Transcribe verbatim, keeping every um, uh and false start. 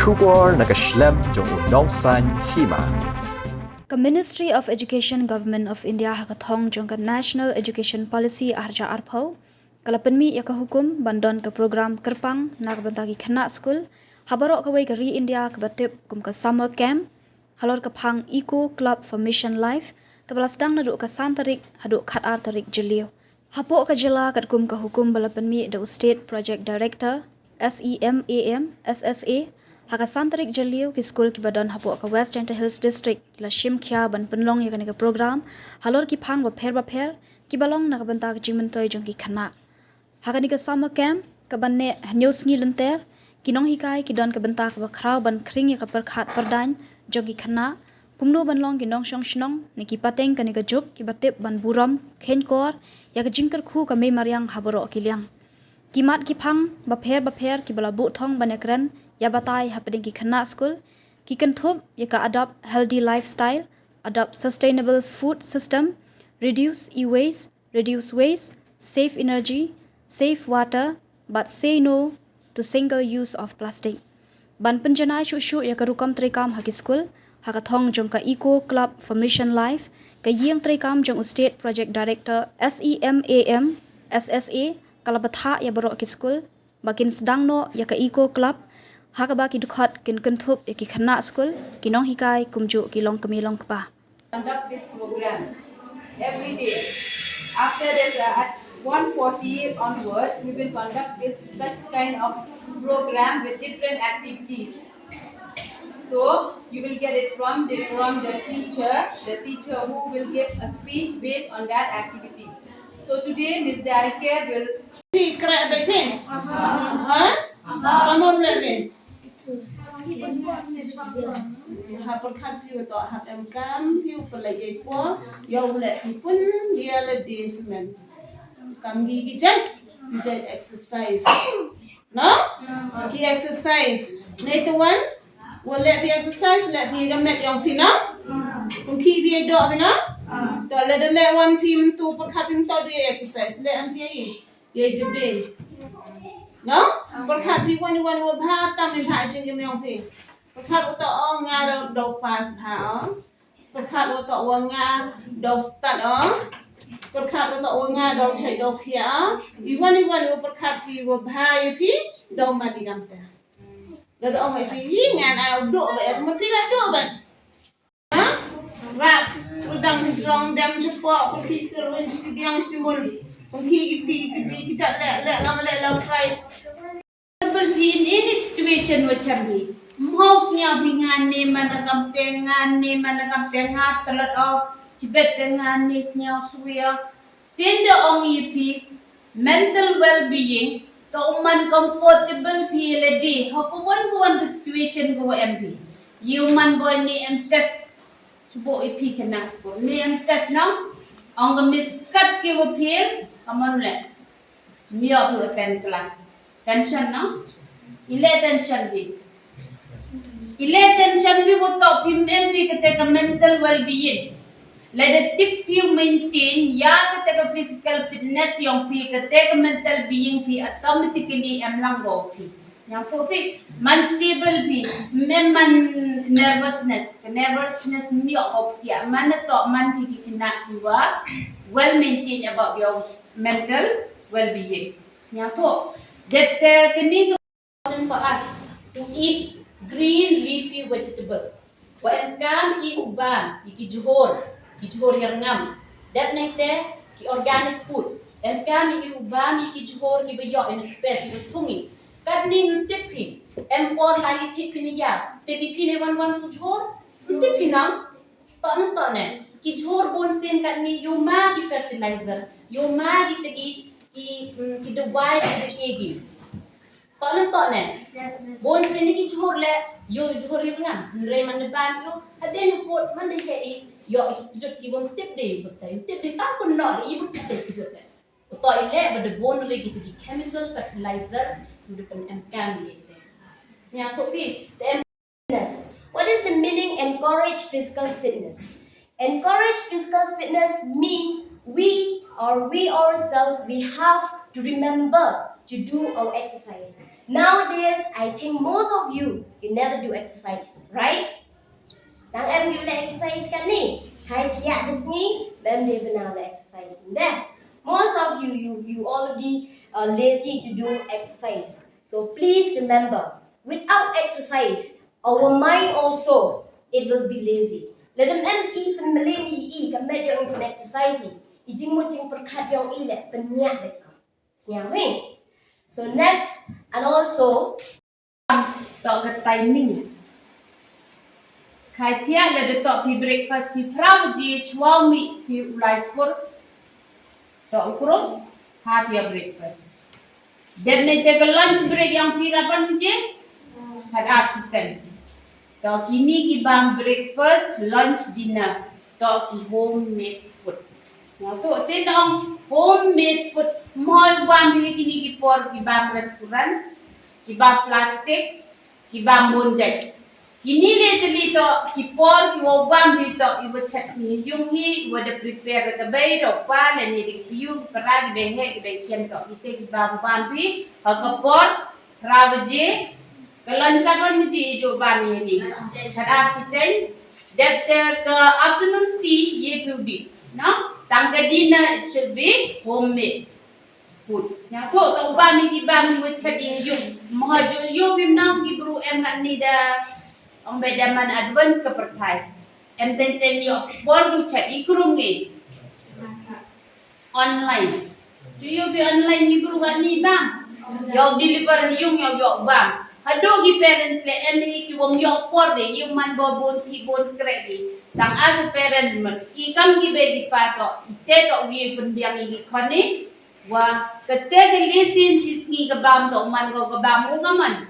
Khubor na ka shlem jong u nongsan hima. Ka Ministry of Education, Government of India, ha ka thong jong ka National Education Policy arja arphew, ka la pynmih ïa ka hukum ban don ka program kyrpang na ka bynta ki khynnah skul ha baroh kawei ka ri India kaba tip kum ka summer camp halor ka phang Eco Club for Mission Life, kaba la sdang naduh ka san tarik haduh khatar tarik Jylliew. Hapoh ka jylla katkum ka hukum ba la pynmih da u State Project Director, S E M A M, S S A, ha ka san tarik Jylliew ki skul kiba don hapoh ka West Jaintia Hills District ki la shim khia ban pynlong ïa kane ka program halor ki phang bapher bapher kiba long na ka bynta ka jingmyntoi jong ki khynnah. Ha kane ka summer camp kaba neh hynñiew sngi lynter, ki nonghikai ki don ka bynta kaba khraw ban khring ïa ka pyrkhat pyrdaiñ jong ki khynnah, kumno ban long ki nongshong shnong ne ki pateng kane ka juk kiba tip ban burom kheiñkor ïa ka jingkyrkhu ka mei mariang ha baroh ki liang. Ki mat ki phang bapher bapher kiba la buh thong ban ïakren ïa batai hapdeng ki khynnah skul, ki kynthup ïa ka adopt healthy lifestyle, adopt sustainable food system, reduce e-waste, reduce waste, save energy, save water, but say no to single use of plastic. Ban pynjanai shuh shuh ïa ka rukom treikam ha ki skul, ha ka thong jong ka Eco Club for Mission Life, ka ïing treikam jong u State Project Director, S E M A M, S S A, ka la bthah ïa baroh ki skul ba kin sdang noh ïa ka Eco Club, ha kaba ki dkhot kin kynthup ïa ki khynnah skul, ki nonghikai kumjuh ki longkmie longkpa. Conduct this program every day. After this, uh, at one forty onwards, we will conduct this such kind of program with different activities. So you will get it from the, from the teacher, the teacher who will give a speech based on that activities. So today, Miss Darike will Phi khreh bad phi? Ha? Kammon leh phi? Hap pyrkhat phi u to hap em kam phi u pynlait ïa i por ïa u leh phi pun ïa lade shmen. Kam ki ki jait ki jait exercise. No? Ki exercise. Nei tu wan. Wa leh phi exercise leh phi ka met ïong phi no. Kum ki phi doh phi no. To leh da leh wan phi myntu pyrkhat phi myntu de exercise leh an phi. Ye jubin. No? Pyrkhat phi wan wan wa bha tam in ha jing yum yong phi. Pyrkhat u to ong nga do do pas bha ong. Pyrkhat u to wa nga do stat ong. Pyrkhat u to wa nga do chai do khia ong. Iwan iwan wa pyrkhat phi wa bha ye phi do mani gam ta. Do do ong ye phi ngan au do ba ya mut phi la do ba. Ha? Rak, udang jrong dem jepok, pengki kerwin sediang setimun, pengki kiti keji kejat lek lek lama lek lau fry. Sebel phi in any situation macam ni. Mau snya phi ngan ni mana kam teng ngan ni mana kam teng ngat telat of, cibet teng ngan ni snya suya. Sien da ong ïa phi mental well-being, to u man comfortable phi lade ha ka wan ka wan ka situation ka wa em phi. Ïa u man boi ne em test. Cuba ïa phi kena sport ne em test na. Ong ka miss kat ki wa phi ka man le. Mio phi wa ten class. Tension no? Ile tension bi. Ile tension bi, wa to phi em phi kata ka mental well-being. Lada tip phi u maintain ïa kata ka physical fitness yong phi, kata ka mental being phi automatically em lang go phi. Yang to phi man stable phi, mem man nervousness, ka nervousness mio go phi sia man to man phi ki kena ki wa well maintain about your mental well-being. Yang to that uh, kini important for us to eat green leafy vegetables. Wa em kam i uban, i ki jhur, ki jhur ïa rngam. Dep nai te ki organic food. Em kam i uban, i ki jhur, ki ba ïoh, i na spare, ki ba thungi. Kat ni ngan tip phi. Em por lai i tip phi ni ya. Tip phi ni wan wan tu jhur. Ngan tip phi nang. To nang to ne. Ki jhur bun sien kat ni ïoh ma ki fertilizer. Ïoh ma ki te ki, ki, mm, ki dawai ki te ki. To ne to ne. Bun sien ki jhur le, ïoh jhur ri ngan, hynrei man de ban ïoh, hadien u put man de he i, ïoh i jut ki bun tip de, bun tip de tam kun no ri bun tip de ki jut le. To i le ba de bun ri ki te ki chemical fertilizer, ïoh de pen em kam ri. Snya ko pi, te em Fitness. What is the meaning encourage physical fitness? Encourage physical fitness means we or we ourselves we have to remember to do our exercise. Nowadays, I think most of you, you never do exercise, right? Tang em ki la exercise kane, hai thiah da sngi, mem de bana la exercise nda. Most of you, you, you already uh, lazy to do exercise. So please remember, without exercise, our mind also, it will be lazy. Lada em i pynmlien i i ka met yong i pyn exercise i, i jingmut jingpyrkhat yong i le pynniah bet ko. Sñiaw hi. So next, and also, to ka timing. Khai thiah lada to phi breakfast phi phra baje, chwa mi phi u lai skur. To u krum, half your breakfast. Dep ne te ka lunch break yong phi katwon baje? Khat ar chiteng. To kini ki bam breakfast, lunch, dinner. To ki homemade food. Sñiaw to, sñiaw to homemade food. Mhoi bam hi kini ki por ki bam restaurant, ki bam plastic, ki bam bun jait. Kini le jali to ki por ki wa bam hi to i wa chet hi yung hi, i wa da prepare ka bei do pa le ni dik piu para ki bei he ki bei khian to. Ite ki bam bam hi ha ka por phra baje. Ka lunch katwon baje i ju bam hi ni. Khat ar chiteng. Dep te ka afternoon tea ye piu di. No? Tang ka dinner it should be homemade food. Sñiaw to, to bam hi ki bam hi wa chet i yung. Mha ju yung bim nang ki bru em ngat ni da. Ong be da man advance ka pyrthai. Em teng teng yoh por ki chet i krum ngi. Online. Tu yoh bi online ni bru ngat ni bam. Yoh deliver yung yoh yoh bam. Hadu ki parents le em i ki wom yoh por de yung man bo bun ki bun krek di. Tang as a parents man i kam ki be di pa to i te to wi pynbiang i ki khoni. Wa kate ka lisin chi sngi ka bam to man ko ka bam u ka man.